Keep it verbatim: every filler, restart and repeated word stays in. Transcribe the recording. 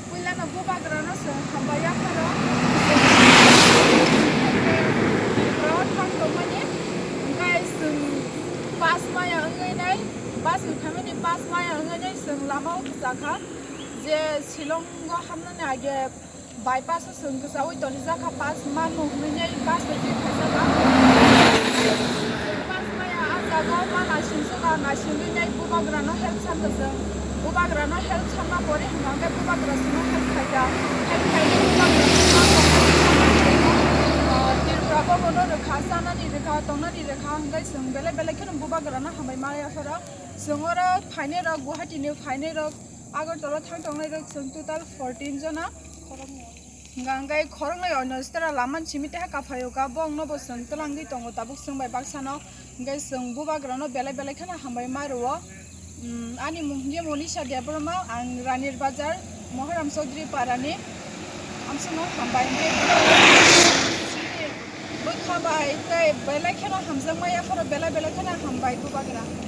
Puilano bubagrano chwng hambai yapharo. Bro thang tongmani, hwnkhe chwng pass maya wngwi nai, bus rwkhamani pass maya wngwi nai chwng lama o kwchakha je Shillong o hamnani age bypass o chwng kwchaui tonijak kha, pass mano hwnwi nai bus bai twi khaijak kha. Pass maya ah jaga o ma naisingsoka, naisingwi nai bubagrano help sanka chwng. Bubagrano help sanma pore hwnkha hwnkhe bubagra chwngno help khaida. Help khainai bubagra chwngno, ah, Tripura bobono rwkha, chanani rwkha, tongnani rwkha, hwnkhe chwng belai belai kheno bubagrano hambai ma yapharo. Chwng oro phainairok, Guwahati ni phainairok, Agartala thang tongnairok chwng total fourteen jona. Hwnkha hwnkhe khoroknwi oino sitara lamani simi teha kaphaio ka, bongno bo chwng twlangwi tongo tabuk chwng bai baksano. Hwnkhe chwng bubagrano belai belai kheno hambai ma rwo. Umm, ani mung hinkhe Monisha Debbarma, ang Ranir Bazar, Mohoram Chaudhary Parani. Amsukno hambai hwnkhe bwkha bai tei belai kheno hamjakma yapharo belai belai kheno hambai bubagra.